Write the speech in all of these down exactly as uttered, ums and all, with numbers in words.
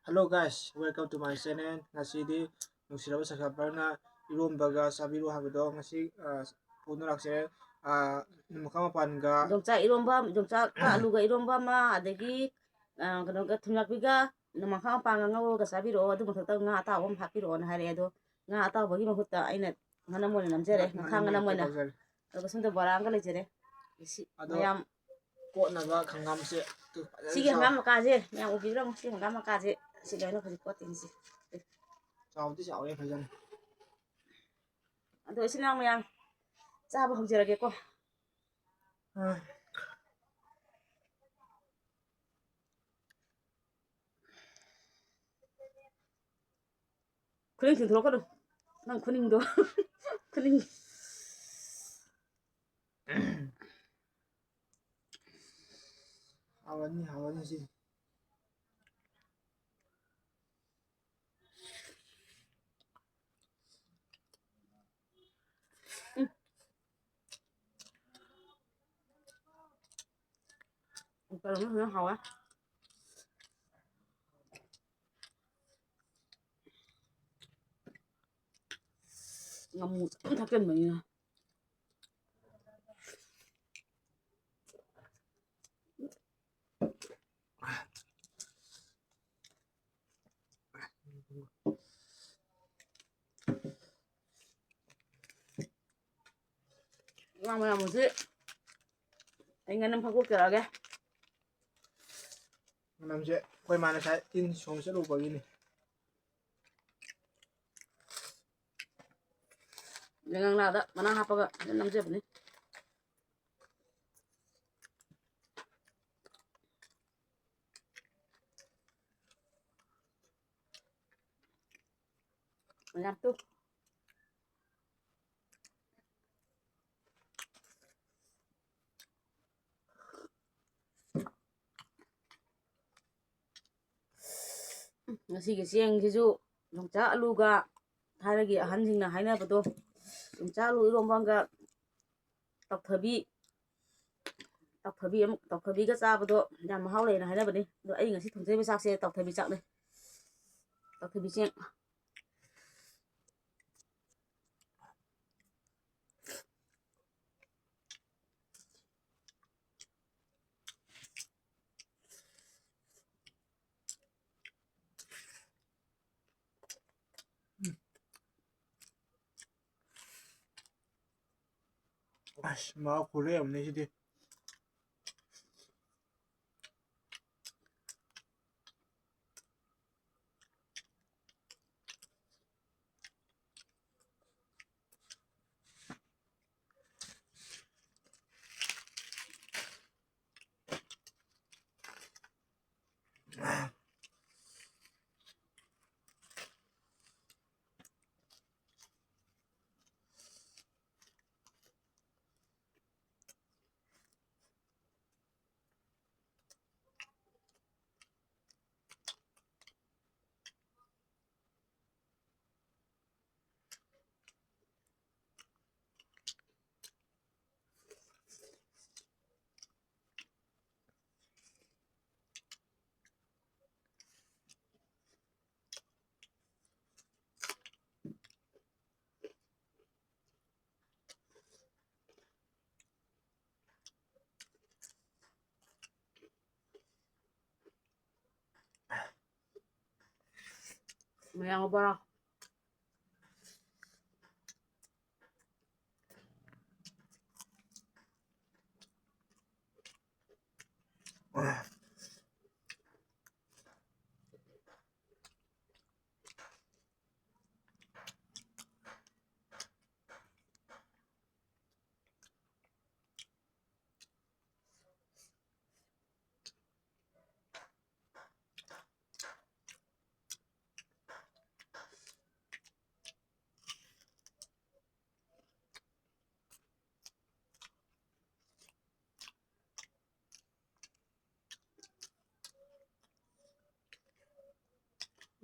Hello guys, welcome to my channel. ꯉꯁꯤꯗꯤ ꯅꯨꯡꯁꯤꯔꯕ subscriberꯅ ꯏꯔꯣꯝꯕꯒ ꯆꯥꯕꯤꯔꯣ ꯍꯥꯏꯕꯗꯣ ꯉꯁꯤ, ꯑ, ꯄꯨꯅ ꯂꯥꯛꯆꯔꯦ꯫ ꯑ, ꯃꯈꯥ ꯃꯄꯥꯟꯒ ꯌꯣꯡꯆꯥꯛ ꯏꯔꯣꯝꯕ, ꯌꯣꯡꯆꯥꯛꯀ ꯑꯂꯨꯒ ꯏꯔꯣꯝꯕ ꯑꯃ, ꯑꯗꯒꯤ, ꯑ, ꯀꯩꯅꯣꯒ ꯊꯨꯝꯌꯥꯛꯄꯤꯒ ꯃꯈꯥ ꯃꯄꯥꯟꯒ ꯉꯧꯔꯒ ꯆꯥꯕꯤꯔꯛꯑꯣ꯫ ꯑꯗꯨ ꯃꯊꯛꯇ ꯉꯥ ꯑꯇꯥꯎꯕ ꯑꯃ ꯍꯥꯞꯄꯤꯔꯛꯑꯣꯅ ꯍꯥꯏꯔꯛꯑꯦ꯫ ꯑꯗꯣ ꯉꯥ ꯑꯇꯥꯎꯕꯒꯤ ꯃꯍꯨꯠꯇ ꯑꯩꯅ ꯉꯥꯅꯝ ꯑꯣꯏꯅ ꯅꯝꯖꯔꯦ, ꯉꯥ-, ꯉꯥꯈꯥ ꯉꯥꯅꯝ ꯉꯥꯅꯝ ꯑꯣꯏꯅ ꯑꯣꯏꯅ꯫ ꯇꯧꯖꯔꯦ꯫ ꯑꯗꯨꯒ ꯁꯣꯝꯗ ꯕꯣꯔꯥ ꯑꯃꯒ ꯂꯩꯖꯔꯦ꯫ ꯁꯤ ꯑꯗꯣ ꯃꯌꯥꯝ ꯀꯣꯠꯅꯕ ꯈꯪꯒꯥꯝꯁꯦ ꯇꯨ ꯐꯖꯅ ꯁꯤꯒꯤ ꯆꯥꯎ꯫ ꯍꯪꯒꯥꯝ ꯃꯀꯥꯁꯦ ꯃꯌꯥꯝ ꯎꯕꯤꯕ꯭ꯔꯥ? ꯁꯤ ꯍꯪꯒꯥꯝ ꯃꯀꯥꯁꯦ ꯁꯤ ꯂꯣꯏꯅ ꯍꯧꯖꯤꯛ ꯀꯣꯠꯇꯣꯏꯅꯤ ꯁꯤ꯫ ꯆꯥꯎꯗꯤ ꯆꯥꯎꯔꯦ ꯐꯖꯅ꯫ ꯑꯗꯣ ꯏꯆꯤꯟ ꯏꯅꯥꯎ ꯃꯌꯥꯝ ꯆꯥꯕ ꯍꯧꯖꯔꯒꯦꯀꯣ꯫ ꯑꯥ꯫ ꯈꯨꯅꯤꯡ ꯆꯤꯡꯊꯣꯛꯀꯅꯨ꯫ ꯅꯪ ꯈꯨꯅꯤꯡꯗꯣ꯫ ꯈꯨꯅꯤꯡ꯫ ꯍꯥꯎꯔꯅꯤ, ꯍꯥꯎꯔꯅꯤ ꯁꯤ꯫ ꯎꯝ꯫ ꯀꯩꯅꯣꯅ ꯍꯦꯟꯅ ꯍꯥꯎꯋꯦ꯫ ꯉꯥꯃꯨ ꯐꯖꯅ ꯊꯥꯛꯆꯟꯕꯅꯤꯅ꯫ ꯉꯥ ꯃꯌꯥꯝ ꯑꯁꯤ ꯑꯩ ꯉꯥꯅꯝ ꯐꯥꯛꯇꯣꯛꯆꯔꯛꯑꯒꯦ꯫ ꯉꯥꯅꯝꯁꯦ ꯑꯩꯈꯣꯏ ꯃꯥꯅ ꯉꯁꯥꯏ ꯇꯤꯟ ꯁꯣꯝ ꯆꯠꯂꯨꯕꯒꯤꯅꯤ꯫ ꯌꯥꯏꯉꯪꯂꯥꯗ ꯃꯅꯥ ꯍꯥꯞꯄꯒ ꯐꯖꯅ ꯅꯝꯖꯕꯅꯤ꯫ ꯌꯥꯝ ꯇꯨ꯫ ꯉꯁꯤꯒꯤ ꯆꯦꯡꯁꯤꯁꯨ ꯌꯣꯡꯆꯥꯛ ꯑꯂꯨꯒ ꯊꯥꯏꯅꯒꯤ ꯑꯍꯟꯁꯤꯡꯅ ꯍꯥꯏꯅꯕꯗꯣ, ꯌꯣꯡꯆꯥꯛ ꯑꯂꯨ ꯏꯔꯣꯝꯕ ꯑꯃꯒ ꯇꯧꯊꯕꯤ, ꯇꯧꯊꯕꯤ ꯑꯃ, ꯇꯧꯊꯕꯤꯒ ꯆꯥꯕꯗꯣ ꯌꯥꯝ ꯃꯍꯥꯎ ꯂꯩꯅ ꯍꯥꯏꯅꯕꯅꯤ꯫ ꯑꯗꯣ ꯑꯩ ꯉꯁꯤ ꯊꯣꯡꯖꯔꯤꯕ ꯆꯥꯛꯁꯦ ꯇꯧꯊꯕꯤ ꯆꯥꯛꯅꯤ꯫ ꯆꯥꯛꯊꯤꯕꯤ ꯆꯦꯡ꯫ ꯑꯁ, ꯃꯍꯥꯎ ꯈꯨꯂꯩ ꯑꯃꯅꯤ ꯁꯤꯗꯤ꯫ ꯃꯌꯥꯝ ꯕꯣꯔꯥ꯫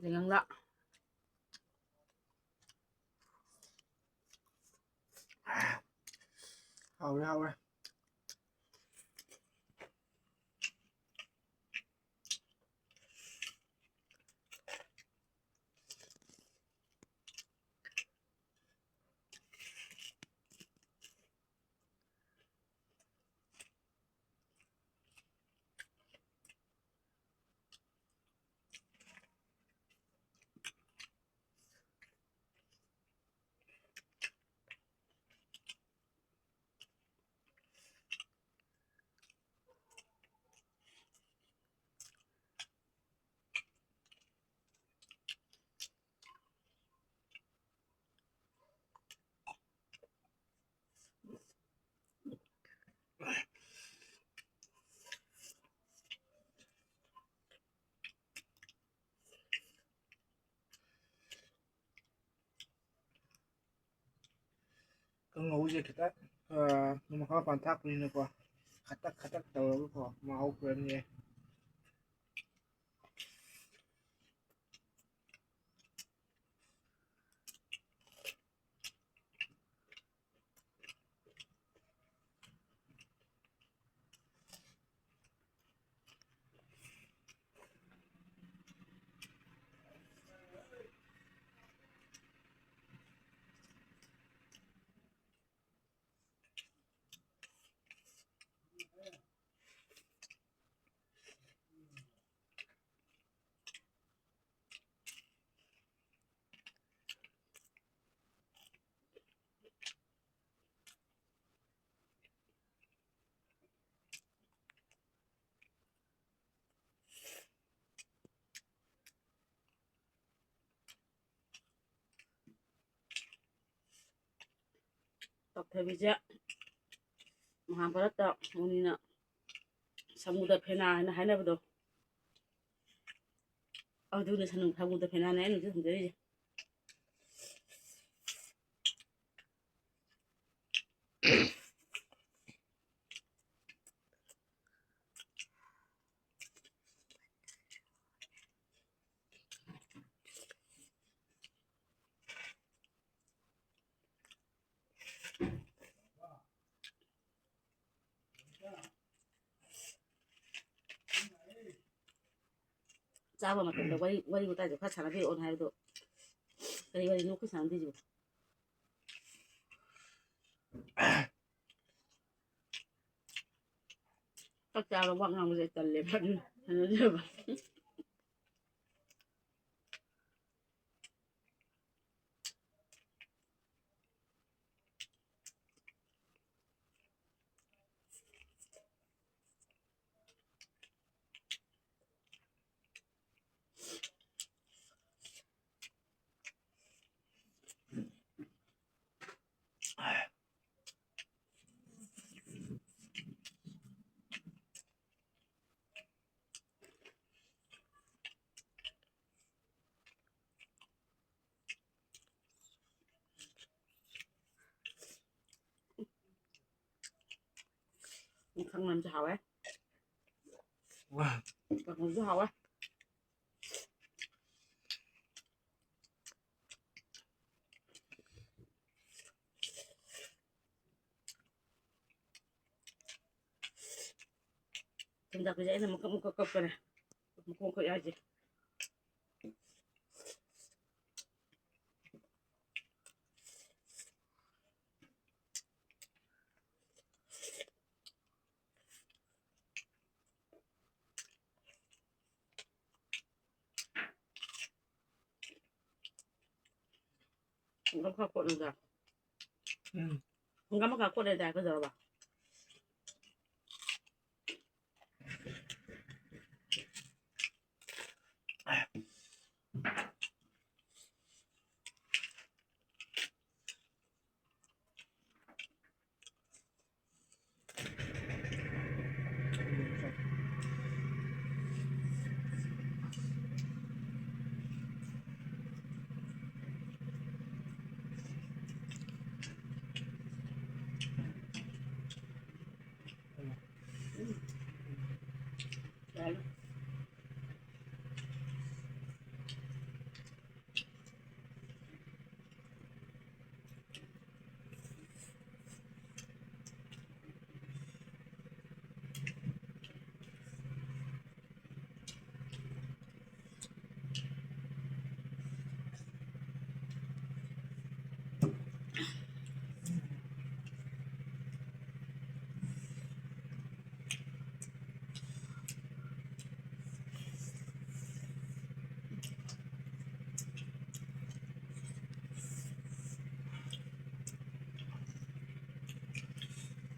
ꯌꯦꯡꯉꯪꯂꯥ꯫ ꯍꯥꯎꯔꯦ, ꯍꯥꯎꯔꯦ꯫ ꯃꯍꯧꯁꯦ ꯈꯤꯇꯪ, ꯑ, ꯅꯣꯡꯃ ꯈꯔ ꯃꯄꯥꯟ ꯊꯥꯛꯄꯅꯤꯅꯀꯣ, ꯈꯇꯛ ꯈꯇꯛ ꯇꯧꯔꯒꯀꯣ, ꯃꯍꯥꯎ ꯄꯨꯔꯛꯅꯤꯌꯦ꯫ ꯇꯞꯊꯕꯤꯁꯦ ꯃꯍꯥꯚꯥꯔꯠꯇ ꯃꯨꯅꯤꯅ ꯁꯃꯨꯗ꯭ꯔ ꯐꯦꯅꯥ ꯍꯥꯏꯅ ꯍꯥꯏꯅꯕꯗꯣ, ꯑꯗꯨꯅ ꯁꯅꯨ-, ꯁꯃꯨꯗ꯭ꯔ ꯐꯦꯅꯥꯅꯦ ꯑꯩꯅ ꯍꯧꯖꯤꯛ ꯊꯝꯖꯔꯤꯁꯦ꯫ ꯆꯥꯕ ꯃꯇꯝꯗ ꯋꯥꯔꯤ, ꯋꯥꯔꯤ ꯋꯥꯇꯥꯏꯁꯨ ꯈꯔ ꯁꯥꯟꯅꯕꯤꯔꯛꯑꯣꯅ ꯍꯥꯏꯕꯗꯣ, ꯀꯔꯤ ꯋꯥꯔꯤꯅꯣ ꯑꯩꯈꯣꯏ ꯁꯥꯟꯅꯗꯣꯏꯁꯤꯕꯣ? ꯆꯥꯛ ꯆꯥꯕ ꯋꯥ ꯉꯥꯡꯕꯁꯦ ꯇꯜꯂꯦꯕ, ꯑꯗꯨꯅ ꯁꯥꯟꯅꯗꯦꯕ꯫ ꯃꯌꯥꯝꯁꯨ ꯍꯥꯎꯋꯦ꯫ ꯀꯥꯡꯍꯧꯁꯨ ꯍꯥꯎꯋꯦ꯫ ꯊꯨꯝꯖꯥꯛꯄꯤꯁꯦ ꯑꯩꯅ ꯃꯀꯛ ꯃꯀꯛ ꯀꯛꯄꯅꯦ꯫ ꯃꯈꯣꯡ ꯈꯨꯠ ꯌꯥꯏꯁꯦ꯫ ꯍꯪꯒꯥꯝ ꯈꯔ ꯀꯣꯠꯂꯨꯗ꯫ ꯎꯝ꯫ ꯍꯪꯒꯥꯝ ꯈꯔ ꯀꯣꯠꯂꯦꯗꯥꯏ, ꯀꯩꯗꯧꯔꯕ?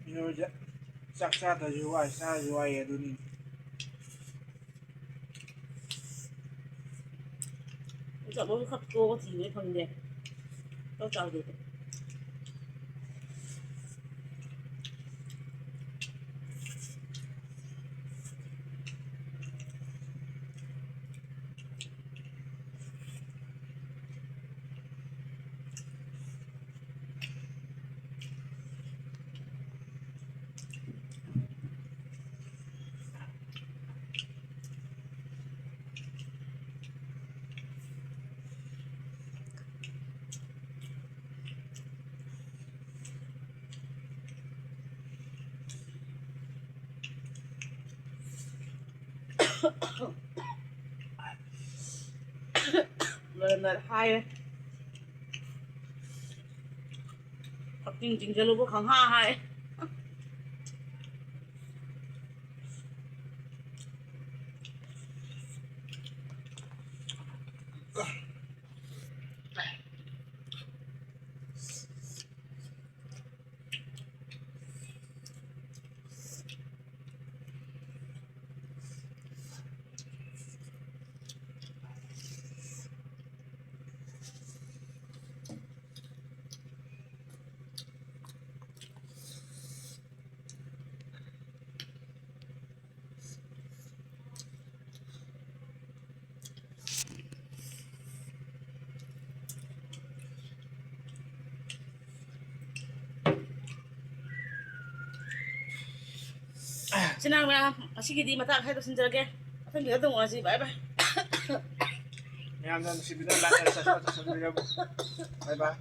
ꯃꯤꯑꯣꯏꯕꯁꯦ ꯆꯥꯛ ꯆꯥꯗ꯭ꯔꯁꯨ ꯋꯥꯏ, ꯆꯥꯔꯁꯨ ꯋꯥꯏ ꯑꯗꯨꯅꯤ꯫ ꯑꯆꯧꯕ ꯑꯃꯈꯛ ꯇꯣꯛꯑꯒ ꯊꯤꯕ ꯐꯪꯗꯦ꯫ ꯆꯥꯛ ꯆꯥꯕꯗꯨꯗ꯫ ꯃꯔꯝꯅ ꯍꯥꯏꯌꯦ꯫ ꯀꯛꯆꯤꯡ ꯆꯤꯡꯁꯤꯜꯂꯨꯕ ꯈꯪꯍꯥ ꯍꯥꯏ꯫ ꯏꯆꯤꯟ ꯏꯅꯥꯎ ꯃꯌꯥꯝ, ꯉꯁꯤꯒꯤꯗꯤ ꯃꯇꯥꯡ ꯁ꯭ꯋꯥꯏꯗ ꯂꯣꯏꯁꯤꯟꯖꯔꯒꯦ꯫ ꯃꯊꯪꯒꯤꯗ ꯑꯗꯨꯝ ꯎꯅꯁꯤ꯫ ꯕꯥꯏ ꯕꯥꯏ꯫ ꯃꯌꯥꯝꯅ ꯅꯨꯡꯁꯤꯕꯤꯗꯨꯅ like and subscribe ꯇꯧꯁꯟꯕꯤꯔꯝꯃꯨ꯫ By by.